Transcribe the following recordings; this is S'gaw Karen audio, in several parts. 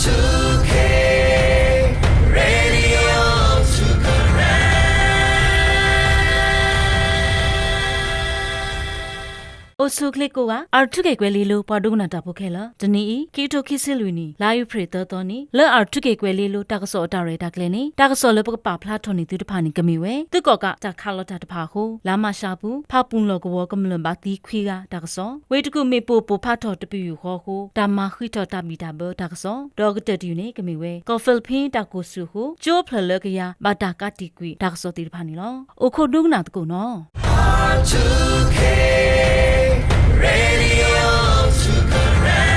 two K Radio two Karen အိၣ်ဆူၣ်ချ့ကိးဂၤ R two K ကွဲၤလ့လိၤ ပှၤဒိကနၣ်တၢ်ဖိခဲလၢာ်, တနံၤအံၤ ခံကထိခံဆံလွံၢ်နံၣ် လါအ့ဖြ့ၣ်သၢသီန့ၣ် လၢ R two K ကွဲၤလ့လိၤ တၢ်ကစီၣ်အတၢ်ရဲၣ်တၢ်ကျဲၤန့ၣ် တၢ်ကစီၣ်လၢပကပာ်ဖျါထီၣ်န့ၢ်သုတဖၣ်န့ၣ် ကမ့ၢ်ဝဲ သုးကီၣ်ကးတၢ်ခးလီၤတၢ်တဖၣ်အဃိ လါမးရှးပူၤ ဖၣ်ပူၣ်လီၢ်ကဝီၤကမျၢၢ်ဘၣ်သံခွံဂၤတၢ်ကစီၣ်, ဝ့ၢ်တကူၣ်မ့ၣ်ပိၢ်ပိၢ်ဖးထီၣ်တပယူာ်ဃီအဃိ တၢ်မၤဃံးထီၣ်တၢ်ဘံၣ်တၢ်ဘၢတၢ်ကစီၣ်, ဒီးကတၢၢ်တယုၢ်န့ၣ် ကမ့ၢ်ဝဲ ကီၢ်ဖံးလပံတၢ်ကိၢ်ဆူၣ်အဃိ ကၠိဖျၢၣ်လၢကယၤဘၣ်တၢ်ကးတံာ်ကွံာ်တၢ်ကစီၣ်သ့ၣ်တဖၣ်န့ၣ်လီၤ. အိၣ်ခိးဒိကနၣ်သကိးနီၤ. R two K Radio two Karen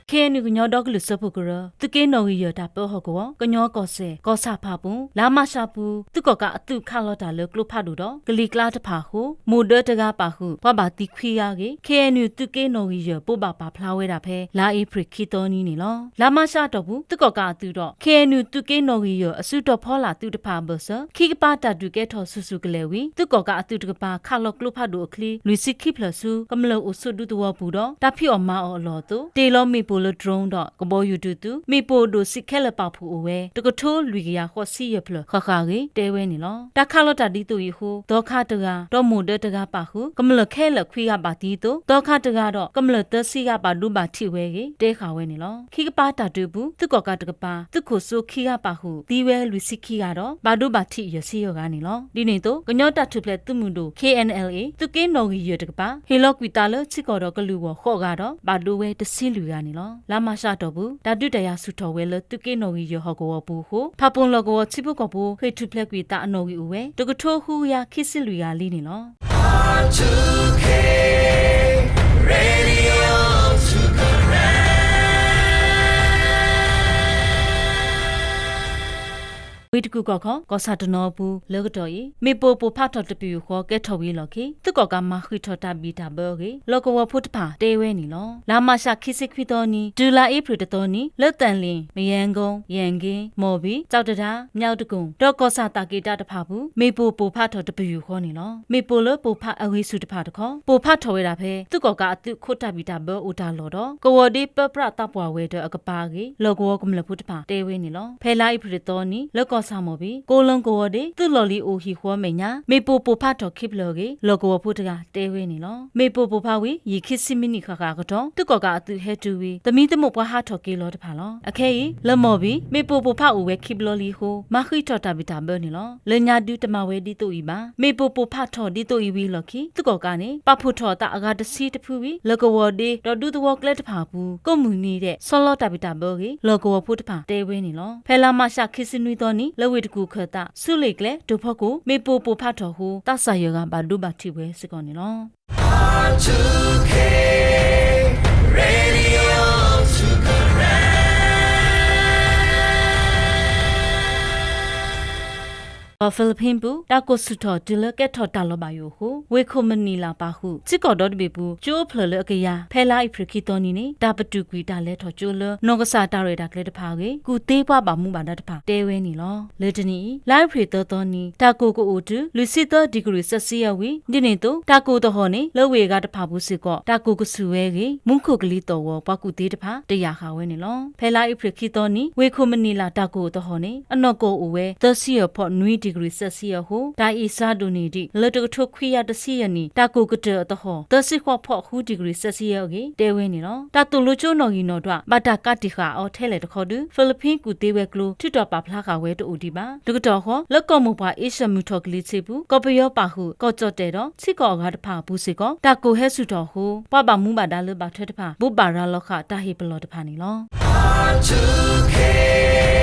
K N U ကညီဒီကလုာ်စၢဖှိၣ်ကရၢ သုးက့နီၣ်ဂံၢ်ယဲၢ်တၢ်ပၢဟီၣ်ကဝီၤ ကညီကီၢ်စဲၣ် ကီၢ်ဆၣ်ဖၣ်ပူၣ် လါမးရှးပူၤ သုးကီၣ်ကးအသုးခးလီၤတၢ်လၢကျိဖးဒိၣ်ဒီး ကလံၤကျါတဖၣ်အဃိ မိၢ်ဒၢတဂၤပာ်ဃုာ် ပှၤဘၣ်သံခွံဂၤအဂ့ၢ် K N U သုးက့နီၣ်ဂံၢ်ယဲၢ်ဘိးဘၣ်ပာ်ဖျါဝဲဒၣ်ဖဲ လါအ့ဖြ့ၣ်ခံသီနံၤန့ၣ်လီၤ. လါမးရှးအတီၢ်ပူၤ သုးကီၣ်ကးအသုးဒီး K N U သုးက့နီၣ်ဂံၢ်ယဲၢ်အစုတီၤဖီလာ်သုးတဖၣ်အဘၢၣ်စၢၤ ခံကပၤတၢ်ဒုးကဲထီၣ်ဆူၣ်ဆူၣ်ကလဲာ်ဝံၤ သုးကီၣ်ကးအသုးတကပၤ ခးလီၤကျိဖးဒိၣ်အချံ လွံၢ်ဆံခံဖျၢၣ်ဆူ ကမျၢၢ်အိၣ်ဆိးဒူသဝီပူၤဒီး တၢ်ဖံးအီၣ်မၤအီၣ်အလီၢ်အသိး တ့ၢ်လီၤမ့ၣ်ပိၢ်လၢ drone ဒီးကဘီယူၤတုၤသုး မ့ၣ်ပိၢ်ဒိၣ်စံးခဲလၢာ်ပာ်ဖှိၣ်အိၣ်ဝဲ တကထိလွံၢ်ကယၤဃိးဆံယဲၢ်ဖျၢၣ်ဃၣ်ဃၣ်အဂ့ၢ် တဲဝဲန့ၣ်လီၤ. တၢ်ခးလီၤတၢ်ဒ်သိးအံၤအဃိ သီခါတဂၤ ဒီးမိၢ်ဒၢတဂၤပာ်ဃုာ် ကမျၢၢ်ခဲလၢာ်ခွံဂၤဘၣ်သံအသိး သီခါတဂၤဒီး ကမျၢၢ်သၢဆံဂၤဘၣ်ဒိဘၣ်ထံးဝဲအဂ့ၢ် တဲဃာ်ဝဲန့ၣ်လီၤ. ခံကပၤတၢ်ဒုးအပူၤ သုးကီၣ်ကးတကပၤ သုးခိၣ်စိခံဂၤပာ်ဃုာ် သံဝဲလွံၢ်ဆံခံဂၤဒီး ဘၣ်ဒိဘၣ်ထံးယဲၢ်ဆံယဲၢ်ဂၤန့ၣ်လီၤ. ဒ်န့ၣ်အသိး ကညီတၢ်ထူၣ်ဖျဲးသုးမုၢ်ဒိၣ် K N L A သုးက့နီၣ်ဂံၢ်ယဲၢ်တကပၤ ဟ့ၣ်လီၤကွံာ်သးလၢထံကီၢ်ဒီးကလုာ်အဂီၢ်ဃိးဂၤဒီး ဘၣ်ဒိဝဲတဆံလွံၢ်ဂၤန့ၣ်လီၤ. လါမးရှးအတီၢ်ပူၤ တၢ်ဒုးတၢ်ယၤဆူၣ်ထီၣ်ဝဲလၢသုးက့နီၣ်ဂံၢ်ယဲၢ်ဟီၣ်ကဝီၤပူၤအဃိ ဖၣ်ပူၣ်လီၢ်ကဝီၤထံဖိကီၢ်ဖိ ဃ့ၢ်ထူၣ်ဖျဲးကွံာ်သးအနီၣ်ဂံၢ်အိၣ်ဝဲ တကထိဃုကယၤခံဆံလွံၢ်ဂၤလံန့ၣ်လီၤ. R two K Radio two Karen ဝ့ၢ်တကူၣ်ကီၢ်ခီ ကီၢ်ဆၣ်တနီၤအပူၤ လၢကတီၢ်အံၤ မ့ၣ်ပိၢ်ပိၢ်ဖးထီၣ်တပယူာ်ဃီကဲထီၣ်ဝံၤအလီၢ်ခံ သုးကီၣ်ကးမၤဃံးထီၣ်တၢ်ဘံၣ်တၢ်ဘၢအဂ့ၢ် လီၢ်ကဝီၤဖိတဖၣ်တဲဝဲန့ၣ်လီၤ. လါမးရှးခံဆံခွံသီနံၤ တုၤလါအ့ဖြ့ၣ်တသီနံၤ လၢသၣ်လ့ၣ်, မယဲၣ်ကိၣ်, ယဲၣ်က့ၣ်, မီၣ်ဘံၣ်, ကၠီၣ်တဒါ, မၠၣ်တကိၣ် ဒီးကီၢ်ဆၣ်သးက့ၤတၢ်တဖၣ်အပူၤ မ့ၣ်ပိၢ်ပိၢ်ဖးထီၣ်တပယူာ်ဃီန့ၣ်လီၤ. မ့ၣ်ပိၢ်လၢပိၢ်ဖးအဂံၢ်ဆူၣ်တဖၣ်တခီ ပိၢ်ဖးထီၣ်ဝဲဒၣ်ဖဲ သုးကီၣ်ကးအသုးခိးတၢ်ဘံၣ်တၢ်ဘၢအိၣ်တၢ်လီၢ်ဒီး ကဝီၤဒ့ပၢပြးသးပှၢ်ဝဲၤဒၢးအကပၤအဂ့ၢ် လီၢ်ကဝီၤကမျၢၢ်ဖိတဖၣ်တဲဝဲန့ၣ်လီၤ. ဖဲလါအ့ဖြ့ၣ်တသီနံၤ လၢကီၢ်ဆၣ်မီၣ်ဘံၣ် ကိးလၢကဝီၤဒ့ သုးလီၢ်လံၤအိၣ်ဟံၣ်ဃီအမဲာ်ညါ မ့ၣ်ပိၢ်ပိၢ်ဖးထီၣ်ခံဖျၢၣ်အဂ့ၢ် လီၢ်ကဝီၤဖိတဂၤတဲဝဲန့ၣ်လီၤ. မ့ၣ်ပိၢ်ပိၢ်ဖးဝံၤ ယံာ်ခံဆံမံးနံးဃၣ်ဃၣ်အကတီၢ် သုးကီၣ်ကးအသုးဟဲတုၤဝံၤ သမံသမိးပှၤဟးထီၣ်က့ၤလီၤတဖၣ်လီၤ. အခဲအံၤ လၢမီၣ်ဘံၣ် မ့ၣ်ပိၢ်ပိၢ်ဖးအိၣ်ဝဲခံဘျီလံအဃိ မၤဃံးထီၣ်တၢ်ဘံၣ်တၢ်ဘၢန့ၣ်လီၤ. လၢညါဒုတမၤဝဲဒ်သိးအံၤဘၣ်. မ့ၣ်ပိၢ်ပိၢ်ဖးထီၣ်ဒ်သိးအံၤဝံၤအလီၢ်ခံ သုးကီၣ်ကးန့ၣ် ပာ်ဖှိၣ်ထီၣ်အသးအဂၤတဆံတဖုဝံၤ လၢကဝီၤဒ့ ဒီးဒူသဝီကျဲတဖၣ်အပူၤ ကိးမုၢ်နံၤဒဲး ဆီလီၤတၢ်ဘံၣ်တၢ်ဘၢအဂ့ၢ် လီၢ်ကဝီၤဖိတဖၣ်တဲဝဲန့ၣ်လီၤ. ဖဲလါမးရှးခံဆံနွံသီနံၤ လၢဝ့ၢ်တကူၣ်ခၢၣ်သး ဆူလ့ၣ်ကျဲ တိၢ်ဖီခိၣ် မ့ၣ်ပိၢ်ပိၢ်ဖးထီၣ်အဃိ သးစၢ်ယဲၢ်ဂၤဘၣ်ဒိဘၣ်ထံးဝဲစ့ၢ်ကီးန့ၣ်လီၤ. R two K Radio two Karen ကီၢ်ဖံးလပံပူၤ တၢ်ကိၢ်ဆူၣ်ထီၣ်တုၤလၢကဲထီၣ်တၢ်လီၤဘၣ်ယိၣ်အဃိ ဝ့ၢ်ခိၣ်မနံၣ်လးပာ်ဃုာ် ထံကီၢ်ဒီတဘ့ၣ်ပူၤ ကၠိဖျၢၣ်လၢအကယၤ ဖဲလါအ့ဖြ့ၣ်ခံသီနံၤန့ၣ် တၢ်ပတုာ်ကွံာ်တၢ်လဲၤထီၣ်ကၠိလၢ နီၢ်ကစၢ်တၢ်ရဲၣ်တၢ်ကျဲၤတဖၣ်အဂ့ၢ် ကူၣ်သ့ပှၤဘၣ်မူဘၣ်ဒါတဖၣ်တဲဝဲန့ၣ်လီၤ. လၢတနံၤအံၤ လါအ့ဖြ့ၣ်သၢသီနံၤ တၢ်ကိၢ်ကအိၣ်တုၤ လွံၢ်ဆံသၢ degree Celsius ဝံၤ ဒ်န့ၣ်အသိး တၢ်ကိၢ်သဟီၣ်န့ၣ် လၢဝ့ၢ်အဂၤတဖၣ်အပူၤစ့ၢ်ကီး တၢ်ကိၢ်ကဆူၣ်ဝဲအဂ့ၢ် မူခိၣ်ကလံၤသီၣ်ဂီၤ ပှၤကူၣ်သ့တဖၣ် တယာ်ဃာ်ဝဲန့ၣ်လီၤ. ဖဲလါအ့ဖြ့ၣ်ခံသီနံၤ ဝ့ၢ်ခိၣ်မနံၣ်လးတၢ်ကိၢ်အသဟီၣ်န့ၣ် အနီၢ်ကီၢ်အိၣ်ဝဲ သၢဆံယဲၢ်ဖီၣ်နွံ degree Celsius အဃိ တၢ်အ့ၣ်စါဒိၣ်န့ၢ်ဒံး လၢတကထိခွံကယၤတဆံယဲၢ်နံၣ် တၢ်ကိၢ်ကတၢၢ်အသဟီၣ် သၢဆံဃိးဖီၣ်ဃု degree Celsius အဂ့ၢ် တဲဝဲန့ၣ်လီၤ. တၢ်သိၣ်လိကၠိနီၣ်ဂံၢ်နီၣ်ဒွး ဘၣ်တၢ်ကးတံာ်ဃာ်အီၤထဲလဲၣ်တခီဒု ဖံးလပံကူၣ်သ့ဝဲကျိ ထုးထီၣ်ပာ်ဖျါဃာ်ဝဲတအိၣ်ဒံးဘၣ်. တကတီၢ်ဃီ လၢကီၢ်မိၢ်ပှၢ်အ့ၡၢၣ်မုၢ်ထီၣ်ကလံၤထံးပူၤ ကီၢ်ပယီၤပာ်ဃုာ် ကီၢ်ကၠီၣ်တဲၣ်ဒီး ထံကီၢ်အဂၤတဖၣ်အပူၤစ့ၢ်ကီး တၢ်ကိၢ်ဟဲဆူၣ်ထီၣ်အဃိ ပှၤဘၣ်မူဘၣ်ဒါလၢဘၣ်ထွဲတဖၣ် ဘိးဘၣ်ရၤလီၤဃာ်တၢ်ဟ့ၣ်ပလီၢ်တဖၣ်န့ၣ်လီၤ. R two K